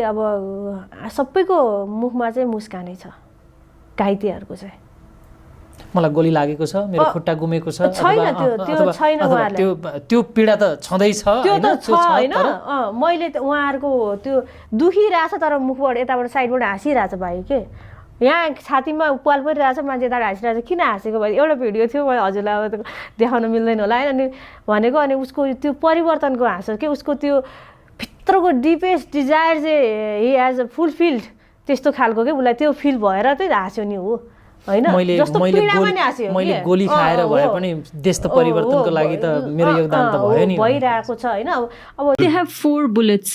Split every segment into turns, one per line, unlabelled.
अब सबैको मुखमा चाहिँ मुस्कानै छ घाइतेहरूको चाहिँ
मलाई गोली लागेको छ मेरो खुट्टा गुमेको छ
छैन त्यो छैन उहाँहरुलाई
त्यो पीडा त छँदै छ
त्यो त छ हैन मैले त उहाँहरुको त्यो दुखिरहेछ तर मुखबाट यताबाट साइडबाट हाँसिरहेछ भाइ के यहाँ छातीमा उपाल परिरहेछ मान्छे यता हाँसिरहेछ किन हाँसेको भाइ एउटा भिडियो थियो मैले हजुरलाई अब देखाउन मिल्दैन होला हैन अनि भनेको अनि उसको त्यो परिवर्तनको हाँसो के उसको त्यो भित्रको डिपेस्ट डिजायर चाहिँ हि हेज फुलफिल्ड त्यस्तो खालको के उसलाई त्यो फिल भएर चाहिँ हाँस्यो नि हो हैन जस्तो पीडामा नि हाँस्यो
मैले गोली खाएर भए पनि देश त परिवर्तनको लागि त मेरो योगदान त भयो नि
भइरहेको छ हैन अब
दे हैव 4 बुलेट्स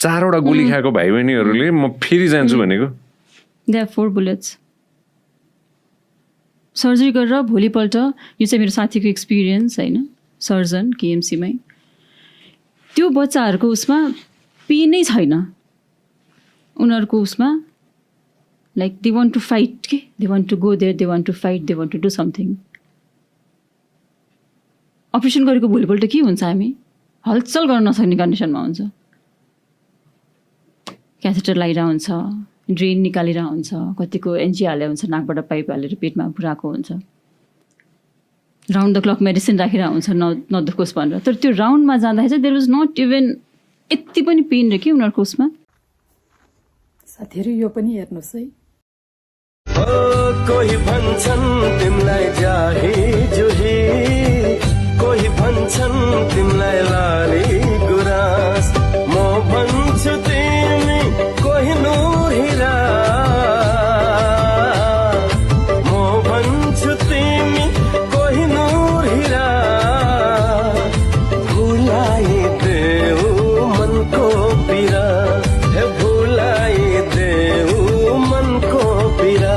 4 वटा गोली खाएको भाइ बहिनीहरुले म फेरि जान्छु भनेको
दे हैव 4 बुलेट्स सर्जरी गरेर भोलिपल्ट यो चाहिँ मेरो साथीको एक्सपिरियन्स हैन सर्जन केएमसी मै त्यो बच्चाहरुको उसमा पेनै छैन उनीहरुको उसमा like they want to fight okay? They want to go there, they want to fight, they want to do something. Operation गरेको भोलिपल्ट के हुन्छ हामी हलचल गर्न नसक्ने कन्डिसनमा हुन्छ क्याथेटर लगाइरा हुन्छ ड्रेन निकालिरा हुन्छ कतिको एनजी हाले हुन्छ नाकबाट पाइप हालेर पेटमा पुराको हुन्छ राउन्ड द क्लक मेडिसिन राखेर हुन्छ नदुखोस् भनेर तर त्यो राउन्डमा जाँदाखेरि चाहिँ देयर वाज नट इभन यति पनि पेन र के उनीहरुको उसमा
साथीहरु यो पनि हेर्नुस् है
कोही भन्छन् तिमीलाई जाही जुही कोही भन्छन् तिमीलाई लाली गुराँस म भन्छु तिमी कोही नूर हिरा म भन्छु तिमी कोही नूर हिरा भुलाइदेऊ मनको पीरा हे भुलाइदेऊ मनको पीरा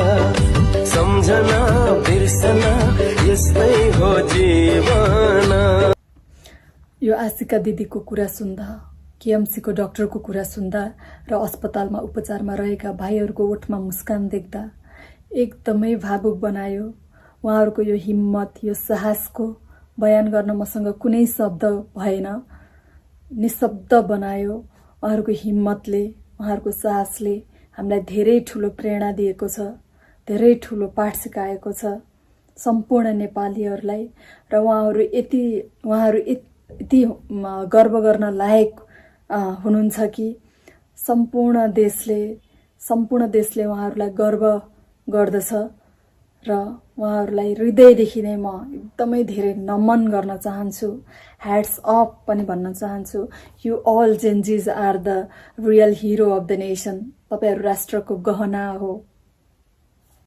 सम्झना बिर्सना यस्तै हो जीवन
यो आशिका दिदीको कुरा सुन्दा केएमसीको डाक्टरको कुरा सुन्दा र अस्पतालमा उपचारमा रहेका भाइहरुको ओठमा मुस्कान देख्दा एकदमै भावुक बनायो उहाँहरुको यो हिम्मत यो साहसको बयान गर्न मसँग कुनै शब्द भएन निशब्द बनायो उहाँहरुको हिम्मतले उहाँहरुको साहसले हामीलाई धेरै ठूलो प्रेरणा दिएको छ धेरै ठूलो पाठ सिकाएको छ सम्पूर्ण नेपालीहरुलाई र उहाँहरु यति गर्व गर्न लायक हुनुहुन्छ कि सम्पूर्ण देशले उहाँहरुलाई गर्व गर्दछ र उहाँहरुलाई हृदयदेखि नै म एकदमै धेरै नमन गर्न चाहन्छु ह्याट्स अप पनि भन्न चाहन्छु you all Gen Zs are the real hero of the nation तपाईहरु राष्ट्रको गहना हो